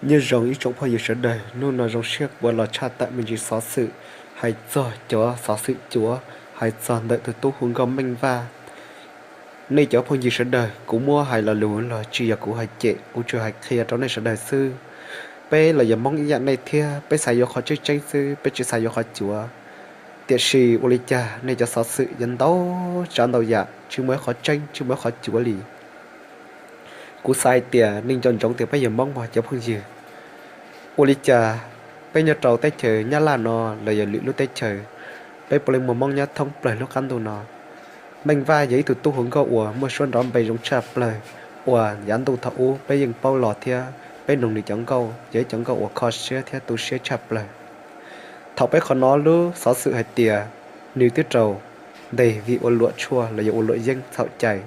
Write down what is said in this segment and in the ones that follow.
Nyob zoo ib tsoom phooj ywg sawv daws, hnub no zoo siab kuv los tshaj tawm me ntsis xov xwm hais txog cov xov xwm cuav hais txog ntawm tus tub hu nkauj Meej Vaj. Nej cov phooj ywg sawv daws, kuv muab hais lo lus los tsis yog kuv hais cem, kuv tsuas hais qhia rau nej sawv daws xwb. Peb los yog Hmoob ib yam nej thiab, peb xav yuav qhov tseeb tseeb xwb, peb tsis xav yuav qhov cuav. Tiam sis ua li cas nej cov xov xwm yuav ntau tsav ntau yam, tsis muaj ib qhov tseeb, tsis muaj ib qhov cuav li. Kuv xav hais tias nej nco ntsoov tias peb yog Hmoob mog cov phooj ywg. Ua li cas peb nyob rau teb chaws Nyab Laj no los yog lwm lub teb chaws, peb puav leej muaj Hmoob nyob thoob plaws lub qab ntuj no. Meej Vaj yog ib tug tub hu nkauj uas muaj suab nrov npe zoo tshaj plaws, uas yav ntuj thaum ub peb yeej paub los thiab peb mloog nws cov nkauj yog ib cov nkauj uas kho siab thiab tu siab tshaj plaws. Thaum peb qhov no lub xov xwm hais tias nws twb raug ntes vim ua luam tshuaj los yog ua luam yeeb txhaum cai,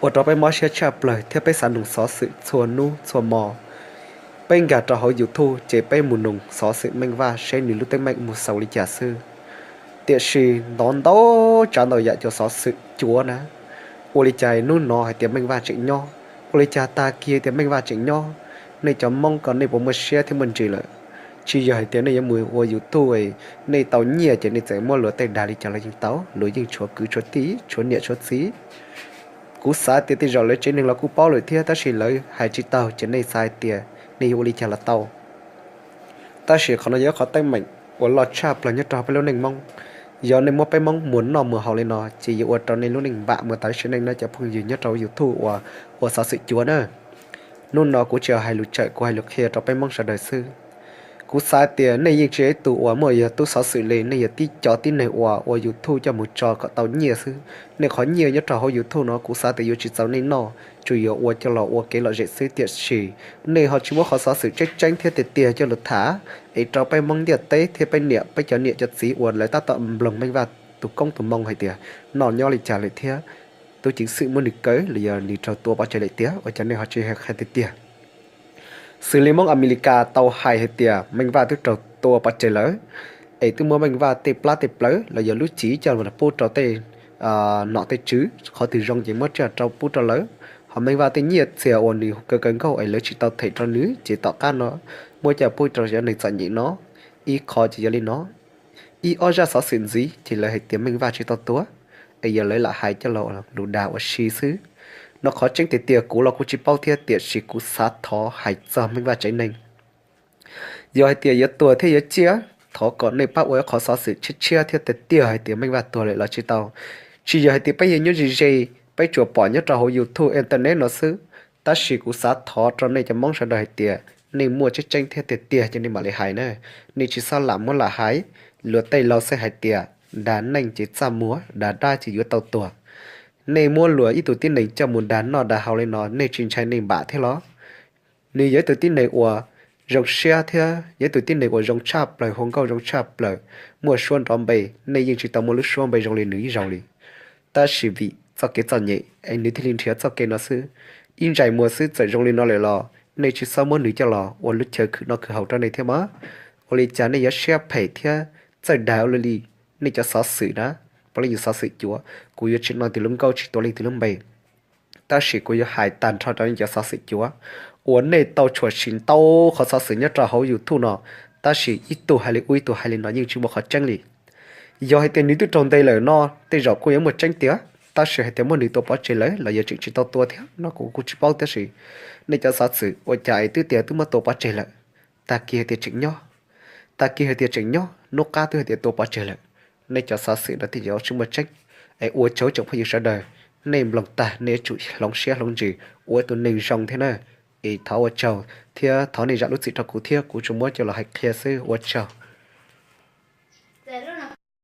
ua rau peb mob siab tshaj plaws thiab peb xav mloog xov xwm txhua hnub txhua hmo. Peb nkag rau hauv YouTube ces peb mus mloog xov xwm Meej Vaj seb nws lub teeb meem mus xaus li cas xwb. Tiam sis ntov ntau tsav ntau yam cov xov xwm cuav na. Ua li cas hnub no hais tias Meej Vaj tseem nyob, ua li cas tag kis tias Meej Vaj tseem nyob. Nej cov Hmoob ko nej puas muaj siab thiab muaj ntsws lawm? Tsis yog hais tias nej yuav mus ua YouTube, nej tau nyiaj ces nej txawm muab luag tej dag li cas los yeej tau, luag yeej tshuav kwv tshuav tij, tshuav niam tshuav txiv. Kuv xav tias tej zaum lawv tsev neeg los kuj paub lawm thiab, tab sis lawv hais tsis tau ces nej xav hais tias nej yuav ua li cas los tau. Tab sis qhov no yog ib qhov teeb meem uas loj tshaj plaws nyob rau peb lub neej Hmoob. Yog nej muab peb Hmoob muag noj muag haus li no ces yuav ua rau nej lub neej vam mus tas sim neej no cov phooj ywg nyob rau YouTube uas ua xov xwm cuav na. Hnub no kuv tsis hais lus tsawm, kuv hais lus qhia rau peb Hmoob sawv daws xwb. Kuv xav tias nej yeej tsis yog ib tug uas muaj yog tub xov xwm li, nej yog tib cov tib neeg uas ua YouTube coj mus tso kom tau nyiaj xwb. Nej qhov nyiaj nyob rau hauv YouTube no kuv xav tias yuav tsis txaus nej noj, tsuas yog ua coj los ua kev lom zem xwb. Tiam sis nej ho tsis muab qhov xov xwm tseeb tseeb thiab tiag tiag coj los tham es rau peb Hmoob ntiaj teb thiab peb niam peb cov niam cov txiv uas lawv tab tom mloog Meej Vaj tus koob tus moo hais tias noj nyob li cas lawm thiab tub ceev xwm muab nws kaw los yog nws raug tua pov tseg lawm tiag, ua cas nej ho tsis hais qhia tiag tiag. Xws li Hmoob Amelikas tau hais hais tias Meej Vaj twb raug tua pov tseg lawm, es twb muab Meej Vaj tej plab tej plawv los yog lub cev coj los pub rau tej nom tej tswv, qhov twg zoo ces muab coj rau pub rau lawv. Ho Meej Vaj tej nyiaj txiag uas nws kaw kaw nkauj es lawv tsis tau them rau nws ces tom qab no muab coj pub rau cov neeg txom nyem no. Ib qho ces yog li no. Ib ob zaj xov xwm ntxiv ces lawv hais tias Meej Vaj tsis tau tuag, es yog lawv lam hais coj los lus dag ua si xwb. No qhov tseeb tiag tias kuv los kuv tsis paub thiab, tiam sis kuv xav thov hais txog Meej Vaj tsev neeg. Yog hais tias yuav tuag thiab yuav ciaj, thov kom nej pab ua ib qhov xov xwm tshiab tshiab thiab tiag tiag hais tias Meej Vaj tuag lawm los tsis tau. Tsis yog hais tias peb yog nyob ze ze, peb tsuas pom nyob rau hauv YouTube, internet no xwb. Tab sis kuv xav thov rau nej cov Hmoob sawv daws hais tias nej muaj tseeb tseeb thiab tiag tiag ces nej mam li hais na. Nej tsis txhob lam muab lam hais. Luag tej laus xwb hais tias dag neeg ces txaj muag, dag dab ces yuav tau tuag. Nej muab luag ib tug tib neeg coj mus dag noj dag haus li no, nej tsis ntshai nej npam thiab los? Nws yog ib tug tib neeg uas zoo siab thiab yog ib tug tib neeg uas zoo tshaj plaws, hu nkauj zoo tshaj plaws, muaj suab nrov npe, nej yeej tsis tau muaj lub suab npe zoo li nws ib zaug li. Tab sis vim txoj kev txom nyem es nws thiaj li nrhiav txoj kev no xwb. Ib ntsais muag xwb txawm zoo li no lawm los nej tsis txhob muab nws coj los ua lub chaw khwv noj khwv haus rau nej thiab mas. Ua li cas nej yuav siab phem thiab txawj dag ua luaj li? Nej cov xov xwm na, puav leej yog xov xwm cuav, kuv yuav tsis no tus lub nkauj tsis tua leej twg lub npe. Tab sis kuv yuav hais tag nrho rau nej cov xov xwm cuav uas nej tau tshua siv ntau qhov xov xwm nyob rau hauv YouTube no, tab sis ib tug hais li ub ib tug hais li no yeej tsis muaj qhov tseeb li. Yog hais tias nws twb raug ntes lawm no, tej zaum kuj yuav muaj tseeb tiag, tab sis hais tias muab nws tua pov tseg lawm los yog tseem tsis tau tua thiab no kuv kuj tsis paub, tab sis nej cov xov xwm ua cas es twb tias twb muab tua pov tseg lawm, tag kis hais tias tseem nyob, tag kis hais tias tseem nyob, hnub qab twb hais tias tua pov tseg lawm. Nej cov xov xwm no thiaj yuav tsis muaj tseeb. Es ua tsaug tsoom phooj ywg sawv daws, nej mloog tag nej yuav tsum hloov siab hloov ntsws ua tus neeg zoo thiab na. Es thov ua tsaug thiab thov nej zam lub txim rau kuv thiab, kuv tsuas muab coj los hais qhia xwb, ua tsaug.